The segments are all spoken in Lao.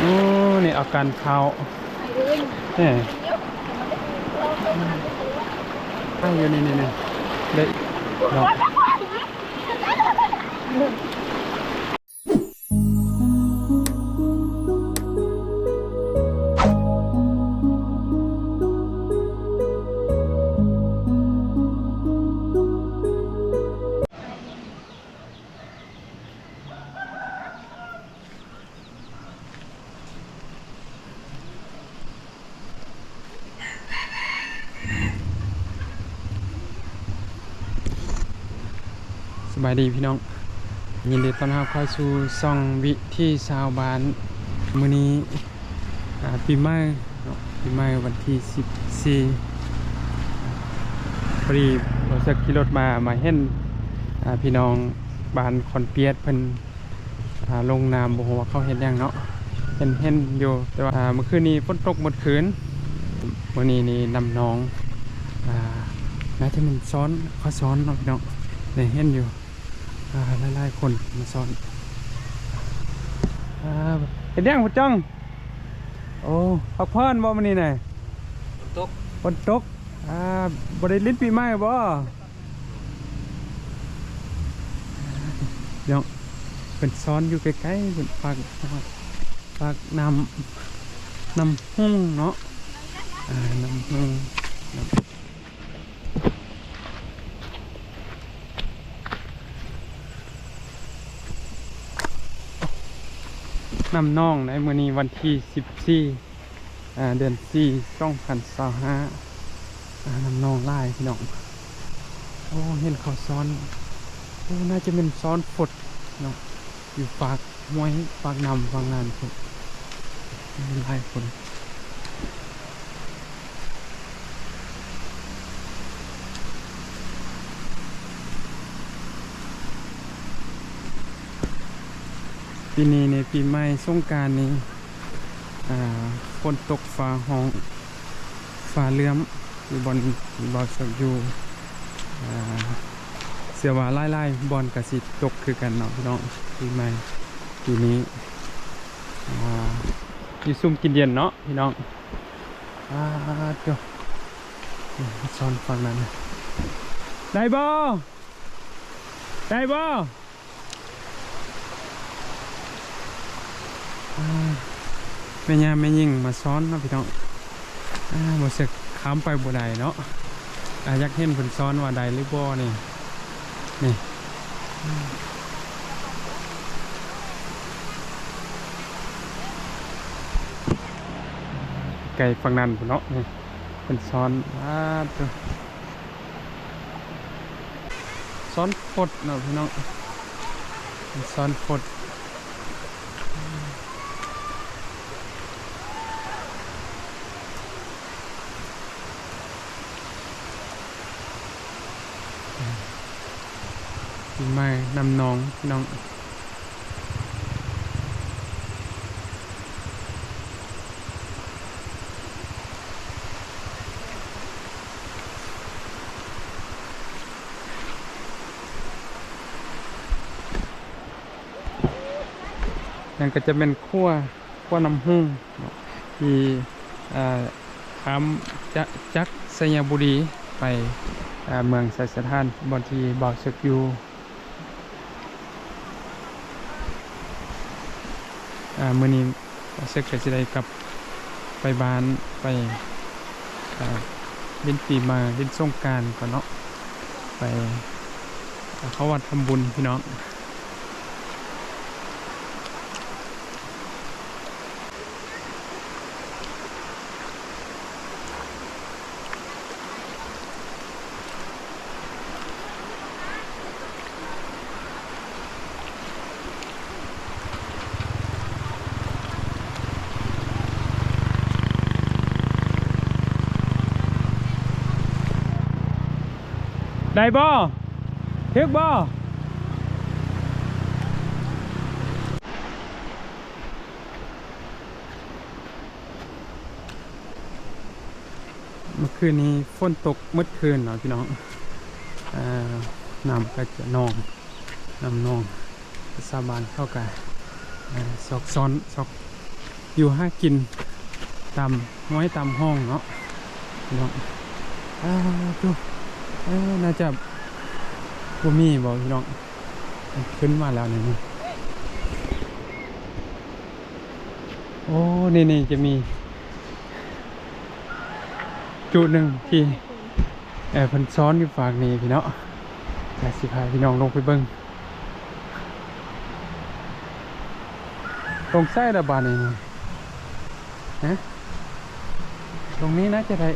ໂອ້ ນີ້ອາການເຂົ້າ ເອີ ອ່າ ຢູ່ນີ້ໆ ໄດ້ເນາະ. ສະບາຍດີພີ່ນ້ອງ ຍິນດີຕ້ອນຮັບເຂົ້າສູ່ຊ່ອງວິຖີຊາວບ້ານ. ມື້ນີ້ ອ່າ ປີໃໝ່ເນາະ ປີໃໝ່ວັນທີສິບສີ່ ພໍດີບ່າວເສິກຂີ່ລົດມາ ມາເຫັນ ອ່າ ພີ່ນ້ອງບ້ານຄອນປຽດເພິ່ນ ອ່າ ລົງນ້ຳ ບໍ່ຮູ້ວ່າເຂົາເຮັດຫຍັງເນາະ ເຫັນ ເຫັນຢູ່ ແຕ່ວ່າ ອ່າ ມື້ຄືນນີ້ຝົນຕົກໝົດຄືນ. ມື້ນີ້ນີ້ນ້ຳໜອງ ອ່າ ໜ້າຈະແມ່ນຊ້ອນ ເຂົາຊ້ອນເນາະພີ່ນ້ອງ ໄດ້ເຫັນຢູ່ ອ່າ ຫຼາຍໆຄົນມາຊ້ອນ. ອ່າ ເຮັດຫຍັງພໍ່ຈ່ອງ? ໂອ້ ພັກຜ່ອນບໍ່ມື້ນີ້ນະ? ຝົນຕົກ ຝົນຕົກ. ອ່າ ບໍ່ໄດ້ຫຼິ້ນປີໃໝ່ບໍ່? ເນາະ ເພິ່ນຊ້ອນຢູ່ໃກ້ໆ ເພິ່ນປາກ ປາກນ້ຳ ນ້ຳຮຸ່ງເນາະ ອ່າ ນ້ຳຮຸ່ງ ນ້ຳ ນ້ຳໜອງໃນມື້ນີ້ວັນທີສິບສີ່ ອ່າ ເດືອນສີ່ ສອງພັນຊາວຫ້າ ອ່າ ນ້ຳໜອງຫຼາຍພີ່ນ້ອງ. ໂອ້ ເຫັນເຂົາຊ້ອນ ໂອ້ ໜ້າຈະແມ່ນຊ້ອນຟົດເນາະ ຢູ່ຟາກຫ້ວຍ ຟາກນ້ຳຝັ່ງນັ້ນພຸ້ນ ຫຼາຍຄົນ. ປີນີ້ນີ້ ປີໃໝ່ ສົງການນີ້ ອ່າ ຝົນຕົກ ຟ້າຮ້ອງ ຟ້າເຫຼື້ອມ ຢູ່ບ່ອນທີ່ບ່າວເສິກຢູ່ ອ່າ ເຊື່ອວ່າຫຼາຍໆບ່ອນກະຊິຕົກຄືກັນເນາະພີ່ນ້ອງ ປີໃໝ່ປີນີ້ ອ່າ ຢູ່ຊຸ່ມກິນເຢັນເນາະພີ່ນ້ອງ. ອ່າ ໂຕ ຊ້ອນຝັ່ງນັ້ນ ໄດ້ບໍ່? ໄດ້ບໍ່? ອ່າ ແມ່ຍ່າແມ່ຍິງມາຊ້ອນເນາະພີ່ນ້ອງ. ອ່າ ບໍ່ເສັກຂ້າມໄປບໍ່ໄດ້ເນາະ. ອ່າ ຢາກເຫັນເພິ່ນຊ້ອນວ່າໄດ້ຫຼືບໍ່ນີ້ ນີ້ ໄກຝັ່ງນັ້ນພຸ້ນເນາະ ນີ້ເພິ່ນຊ້ອນ. ອ່າ ໂຕ ຊ້ອນຟົດເນາະພີ່ນ້ອງ ຊ້ອນຟົດ. ປີໃໝ່ນ້ຳໜອງພີ່ນ້ອງ. ນັ້ນກໍຈະແມ່ນຂົວ ຂົວນ້ຳຮຸ່ງເນາະ ທີ່ ເອີ ຂ້າມຈາກ ຈາກໄຊຍະບູລີໄປ ເອີ ເມືອງໄຊສະຖານ ບ່ອນທີ່ບ່າວເສິກຢູ່. ອ່າ ມື້ນີ້ບ່າວເສິກກໍຊິໄດ້ກັບໄປບ້ານ ໄປ ອ່າ ຫຼິ້ນປີໃໝ່ ຫຼິ້ນສົງການກ່ອນເນາະ ໄປ ອ່າ ເຂົ້າວັດທຳບຸນພີ່ນ້ອງ. ໄດ້ບໍ່? ຖືກບໍ່? ເມື່ອຄືນນີ້ຝົນຕົກໝົດຄືນເນາະພີ່ນ້ອງ. ເອີ ນ້ຳກໍຈະໜອງ ນ້ຳໜອງ ຊາວບ້ານເຂົາກໍ ເອີ ຊອກຊ້ອນ ຊອກ ຢູ່ຫາກິນຕາມຫ້ວຍຕາມຮ່ອງເນາະພີ່ນ້ອງ. ອ້າ ໂທ້ ເອີ ໜ້າຈະບໍ່ມີບໍ່ພີ່ນ້ອງ? ຂຶ້ນມາແລ້ວນີ້ ໂອ້ ນີ້ໆ ຈະມີຈຸດໜຶ່ງທີ່ ເອີ ເພິ່ນຊ້ອນຢູ່ຟາກນີ້ພີ່ນ້ອງ. ກະຊິພາພີ່ນ້ອງລົງໄປເບິ່ງ. ລົງໃສລະບາດນີ້ ຮະ? ຕົງນີ້ໜ້າຈະໄດ້.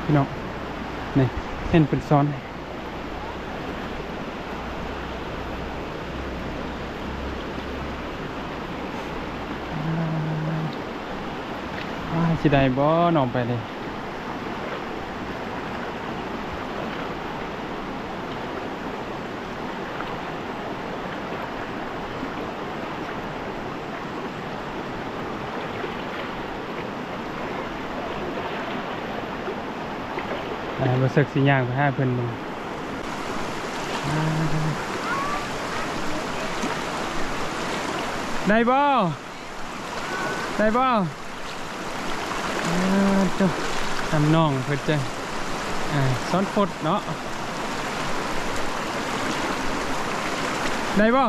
ພີ່ນ້ອງ ນີ້ ເຫັນເພິ່ນຊ້ອນ ອ້າ ຊິໄດ້ບໍ່ນ້ອງໄປເດ້? ອ່າ ບໍ່ເຊິ່ກຊິຍ່າງໄປຫາເພິ່ນເບິ່ງ. ອ່າ ໄດ້ບໍ່? ໄດ້ບໍ່? ອ່າ ໂທ້ ນ້ຳໜອງເພິ່ນຈະ ອ່າ ຊ້ອນຟົດເນາະ. ໄດ້ບໍ່?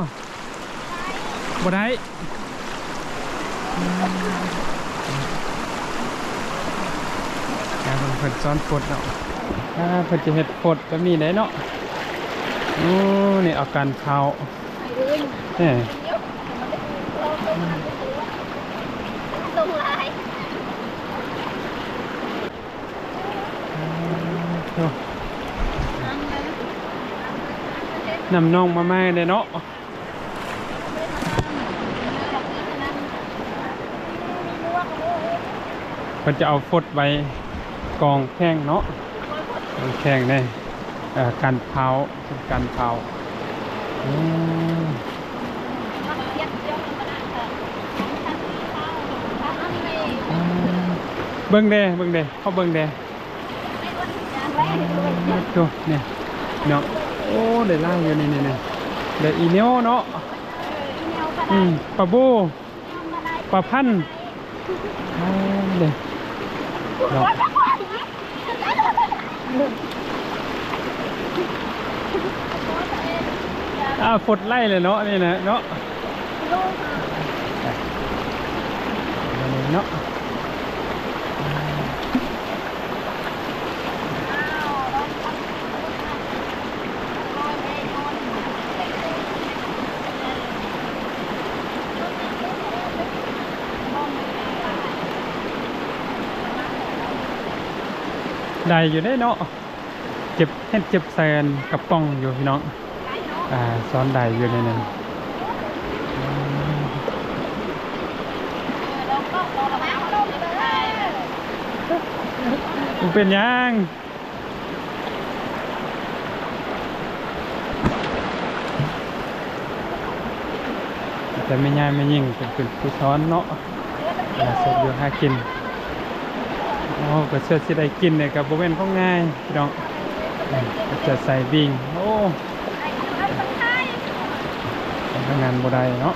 ບໍ່ໄດ້. ອ່າ ເພິ່ນຊ້ອນຟົດເນາະ. ອ່າ ເພິ່ນຈະເຮັດຟົດແບບນີ້ໄດ້ເນາະ. ໂອ້ ນີ້ເອົາການເຜົາ ເອີ ລົງຫຼາຍ. ໂອ້ ນ້ຳໜອງມາໃໝ່ເດ້ເນາະ. ເພິ່ນຈະເອົາຟົດໄວ້ກອງແຂງເນາະ ກອງແຂງເດ້. ເອີ ການເຜົາ ເປັນການເຜົາ. ອືມ ເບິ່ງແດ່ ເບິ່ງແດ່ ຂໍເບິ່ງແດ່. ໂອ້ ນີ້ເນາະ ໂອ້ ໄດ້ຫຼາຍຢູ່ນີ້ ນີ້ ນີ້ ໄດ້ອີແນວເນາະ. ອືມ ປາບູ ປາພັນ ອ່າ ເດ້ເນາະ. ອ່າ ຟົດໄລ່ເລີຍເນາະ ນີ້ນະເນາະ. ເນາະ ໄດ້ຢູ່ເດ້ເນາະ ເກັບ ເຮັດເກັບໃສ່ອັນກະປ໋ອງຢູ່ພີ່ນ້ອງ. ອ່າ ຊ້ອນໄດ້ຢູ່ໃນນັ້ນ. ບໍ່ເປັນຫຍັງ. ແຕ່ແມ່ຍາຍແມ່ຍິງເພິ່ນເປັນຜູ້ສອນເນາະ ອ່າ ເຮັດຢູ່ຫາກິນ. ໂອ້ ກະເພື່ອຊິໄດ້ກິນນີ້ກະບໍ່ແມ່ນຂອງງ່າຍພີ່ນ້ອງ. ເອີ ກະຈະໃສ່ວິ່ງ ໂອ້ ທຳງານບໍ່ໄດ້ເນາະ.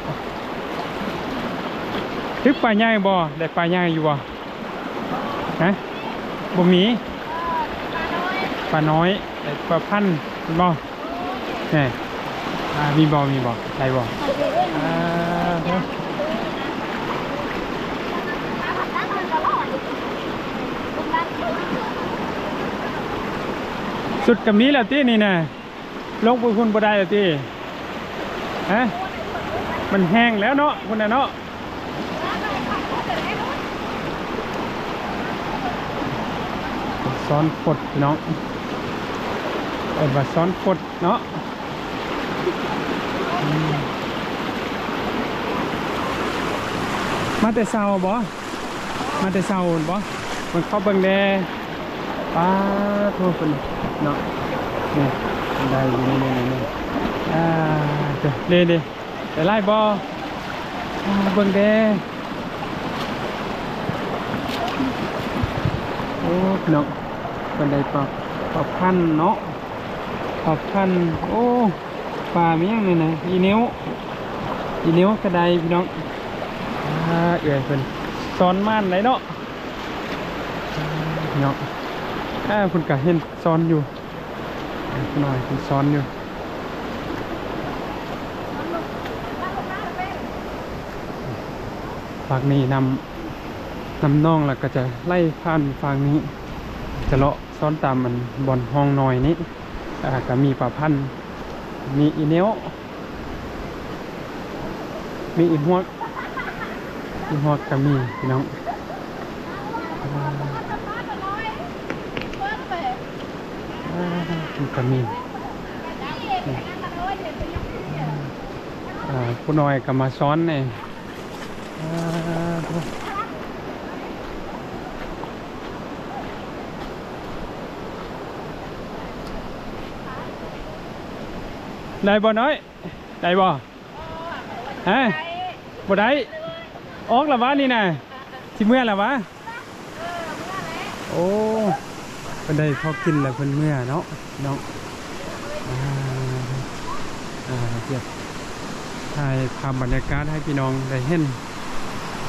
ຖືກປາໃຫຍ່ບໍ່? ໄດ້ປາໃຫຍ່ຢູ່ບໍ່? ຮະ? ບໍ່ມີ? ປານ້ອຍ ໄດ້ປາພັນແມ່ນບໍ່? ແນ່ ອ່າ ມີບໍ່? ມີບໍ່? ໄດ້ບໍ່? ອ່າ ສຸດກະມີແລ້ວຕິນີ້ນະ? ລົງໄປພຸ້ນບໍ່ໄດ້ລະຕິ? ຮະ? ມັນແຫ້ງແລ້ວເນາະ ພຸ້ນນະເນາະ. ຊ້ອນຄົດພີ່ນ້ອງ ເອີ້ນວ່າຊ້ອນຄົດເນາະ. ອືມ ມາແຕ່ເຊົ້າບໍ່? ມາແຕ່ເຊົ້າພຸ້ນບໍ່? ເບິ່ງ ເຂົ້າເບິ່ງແດ່. ປາໂທ ເພິ່ນເນາະ ນີ້ ໄດ້ຢູ່ ນີ້ໆໆ ອ່າ ເດ້ໆ ໄດ້ຫຼາຍບໍ່? ອ່າ ເບິ່ງແດ່. ໂອ້ ພີ່ນ້ອງ ເພິ່ນໄດ້ປາ ປາພັນເນາະ ປາພັນ. ໂອ້ ປາມີຫຍັງນີ້ນະ? ອີເໜວ ອີເໜວກະໄດ້ພີ່ນ້ອງ. ອ່າ ເອື້ອຍເພິ່ນຊ້ອນໝານໄດ໋ເນາະ ພີ່ນ້ອງ. ອ່າ ເພິ່ນກະເຫັນຊ້ອນຢູ່ ຜູ້ນ້ອຍເພິ່ນຊ້ອນຢູ່. ຟາກນີ້ນ້ຳ ນ້ຳໜອງ ແລ້ວກະຈະໄຫຼຜ່ານຟາກນີ້ ຈະເລາະຊ້ອນຕາມອັນບ່ອນຮ່ອງນ້ອຍນີ້. ອ່າ ກະມີປາພັນ ມີອີເໜວ ມີອີຮວກ ອີຮວກກະມີພີ່ນ້ອງ. ອ່າ ມັນກະມີ ອ່າ ຜູ້ນ້ອຍກະມາຊ້ອນແດ່. ອ່າ ໄດ້ບໍ່ນ້ອຍ? ໄດ້ບໍ່? ຮະ? ບໍ່ໄດ້. ອອກລະຫວານີ້ນະ? ຊິເມືອລະຫວາ? ໂອ້ ເພິ່ນໄດ້ພໍກິນແລ້ວເພິ່ນເມືອເນາະ ເນາະ. ອ່າ ອ່າ ເກັບ ຖ່າຍພາບບັນຍາກາດໃຫ້ພີ່ນ້ອງໄດ້ເຫັນ.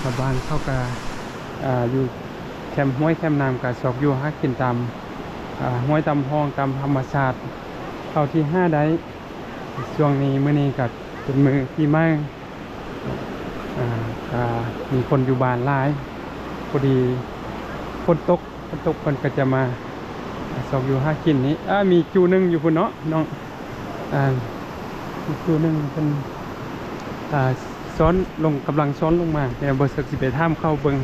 ຊາວບ້ານເຂົາກະ ອ່າ ຢູ່ແຄມຫ້ວຍແຄມນ້ຳ ກະຊອກຢູ່ຫາກິນຕາມ ອ່າ ຫ້ວຍຕາມຮ່ອງ ຕາມທຳມະຊາດ ເທົ່າທີ່ຫາໄດ້. ຊ່ວງນີ້ ມື້ນີ້ກະເປັນມື້ປີໃໝ່ ອ່າ ກະມີຄົນຢູ່ບ້ານຫຼາຍ ພໍດີຝົນຕົກ ຝົນຕົກເພິ່ນກະຈະມາຊອກຢູ່ຫາກິນນີ້. ອ່າ ມີຈຸໜຶ່ງຢູ່ພຸ້ນເນາະ ນ້ອງ ອ່າ ຈຸໜຶ່ງເພິ່ນ ອ່າ ຊ້ອນລົງ ກຳລັງຊ້ອນລົງມາ. ແຕ່ບໍ່ເຊິ່ກຊິໄປຖາມເຂົາເບິ່ງ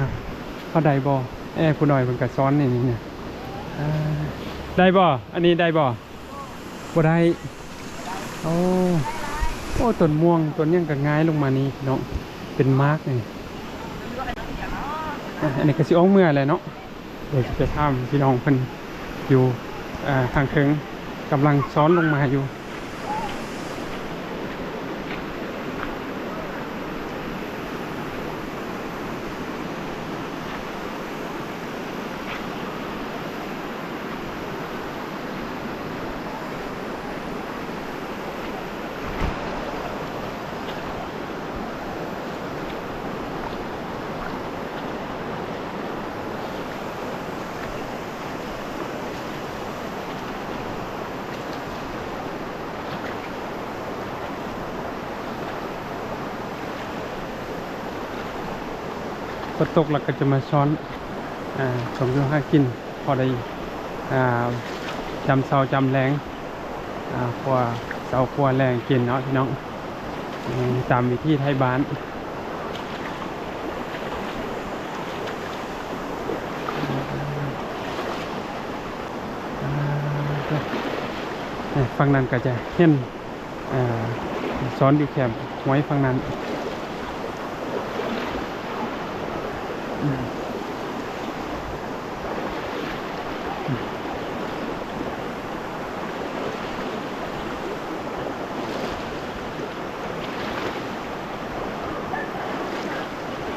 ເຂົາໄດ້ບໍ່. ເອີ ຜູ້ນ້ອຍເພິ່ນກະຊ້ອນນີ້ ນີ້ນະ. ອ່າ ໄດ້ບໍ່? ອັນນີ້ໄດ້ບໍ່? ບໍ່ໄດ້. ໂອ້ ໂອ້ ຕົ້ນມ່ວງ ຕົ້ນຫຍັງກະງ່າຍລົງມານີ້ເນາະ ເປັນໝາກນີ້. ອ່າ ອັນນີ້ກະຊິອອກເມືອແລ້ວເນາະ. ດຽວຊິໄປຖາມພີ່ນ້ອງເພິ່ນຢູ່ ອ່າ ທາງເທິງ ກຳລັງຊ້ອນລົງມາຢູ່. ຝົນຕົກແລ້ວກະຈະມາຊ້ອນ ອ່າ ຊອກຢູ່ຫາກິນ ພໍໄດ້ ອ່າ ຈຳເຊົ້າຈຳແລງ ອ່າ ຄົວເຊົ້າຄົວແລງກິນເນາະພີ່ນ້ອງ ເອີ ຕາມວິຖີໄທບ້ານ. ອ່າ ເອີ ຝັ່ງນັ້ນກະຈະເຫັນ ອ່າ ຊ້ອນຢູ່ແຄມຫ້ວຍຝັ່ງນັ້ນ. ກ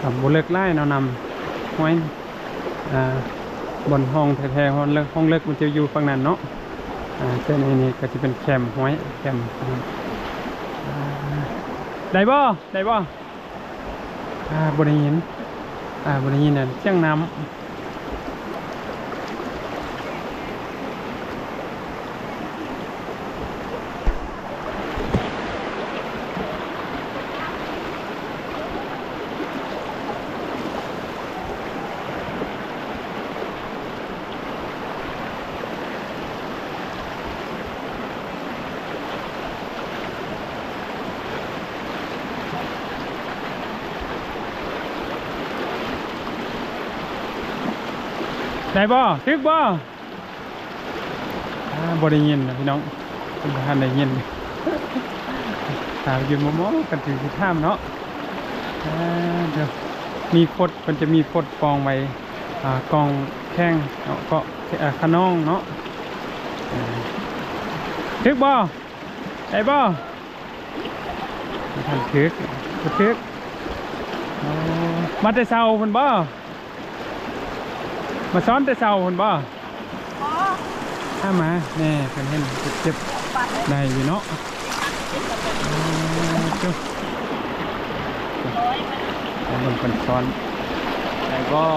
ະບໍ່ເລິກຫຼາຍເນາະ ນ້ຳຫ້ວຍ ອ່າ ບ່ອນຮ່ອງແທ້ໆ ຮ່ອງເລິກ ຮ່ອງເລິກມັນຈະຢູ່ຝັ່ງນັ້ນເນາະ. ອ່າ ແຕ່ນີ້ ນີ້ກະຈະເປັນແຄມຫ້ວຍ ແຄມ ອ່າ ໄດ້ບໍ່? ໄດ້ບໍ່? ອ່າ ບໍ່ໄດ້ຍິນ ອ່າ ບໍ່ໄດ້ຍິນອັນສຽງນ້ຳ. ໄດ້ບໍ່? ຖືກບໍ່? ອ່າ ບໍ່ໄດ້ຍິນນະພີ່ນ້ອງ ເພິ່ນບໍ່ທັນໄດ້ຍິນ. ຖາມຢູ່ໝໍ່ໆ ກັນຖືກຊິຖາມເນາະ. ອ່າ ເດີ ມີຟົດ ເພິ່ນຈະມີຟົດປອງໄວ້ ອ່າ ກ້ອງແຂ້ງເນາະ ເກາະ ອ່າ ຂະນອງເນາະ. ຖືກບໍ່? ໄດ້ບໍ່? ບໍ່ທັນຖືກ ບໍ່ຖືກ. ອໍ ມາແຕ່ເຊົ້າພຸ້ນບໍ່? ມາຊ້ອນແຕ່ເຊົ້າພຸ້ນບໍ່? ບໍ່ ຖ້າມາແນ່ ເພິ່ນເຫັນເຈັບໄດ້ຢູ່ເນາະ. ເອີ ເຈົ້າ ໄປເບິ່ງເພິ່ນຊ້ອນໄດ້ບໍ່?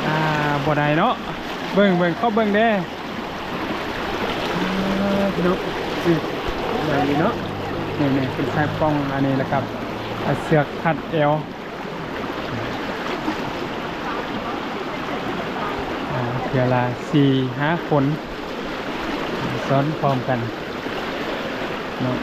ອ່າ ບໍ່ໄດ້ເນາະ. ເບິ່ງ ເບິ່ງ ຂໍເບິ່ງແດ່. ອ່າ ພີ່ນ້ອງ ອືມ ໄດ້ຢູ່ເນາະ. ນີ້ໆ ເພິ່ນໃສ່ປ່ອງອັນນີ້ ແລ້ວກໍເອົາເຊືອກຮັດແອວ. ອ່າ ເທື່ອລະສີ່ຫ້າຄົນ ຊ້ອນພ້ອມກັນເນາະ.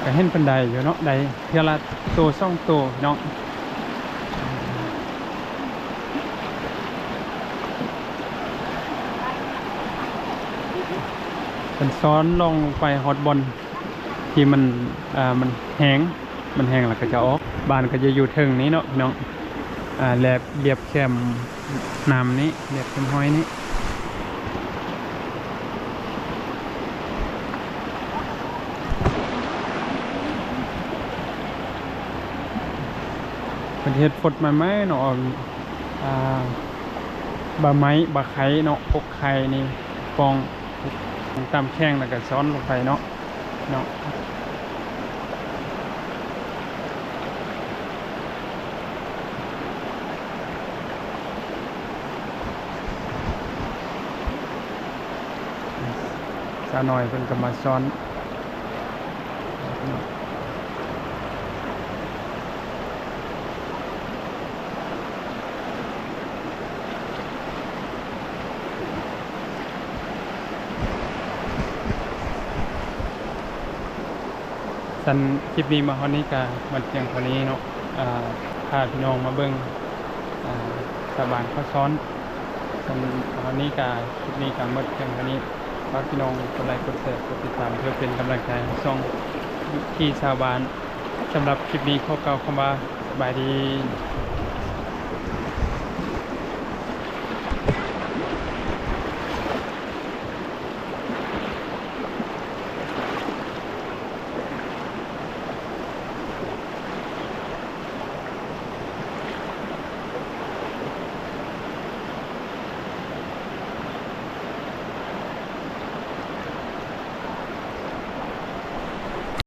ກໍເຫັນເພິ່ນໄດ້ຢູ່ເນາະ ໄດ້ເທື່ອລະໂຕສອງໂຕພີ່ນ້ອງ. ເພິ່ນຊ້ອນລ່ອງໄປຮອດບ່ອນ ທີ່ມັນ ອ່າ ມັນແຫ້ງ ມັນແຫ້ງແລ້ວກໍຈະອອກ. ບ້ານກໍຈະຢູ່ເທິງນີ້ເນາະພີ່ນ້ອງ ອ່າ ແລບ ລຽບແຄມນ້ຳນີ້ ລຽບແຄມຫ້ວຍນີ້. ເພິ່ນເຮັດຟົດໃໝ່ໆເນາະ ເອົາ ອ່າ ໃບໄມ້ ໃບໄຄເນາະ ພົກໄຄນີ້ ປ່ອງ ຕາມແຂ້ງ ແລ້ວກໍຊ້ອນລົງໄປເນາະ. ເນາະ ສາວນ້ອຍເພິ່ນກໍມາຊ້ອນ. ຊັ້ນຄລິບນີ້ມາຮອດນີ້ກະໝົດພຽງເທົ່ານີ້ເນາະ. ອ່າ ພາພີ່ນ້ອງມາເບິ່ງ ອ່າ ຊາວບ້ານເຂົາຊ້ອນ. ຊັ້ນມາຮອດນີ້ກະ ຄລິບນີ້ກະໝົດພຽງເທົ່ານີ້. ຝາກພີ່ນ້ອງກົດໄລ ກົດແຊ ກົດຕິດຕາມ ເພື່ອເປັນກຳລັງໃຈໃຫ້ຊ່ອງວິຖີຊາວບ້ານ. ສຳລັບຄລິບນີ້ຂໍກ່າວຄຳວ່າ ສະບາຍດີ.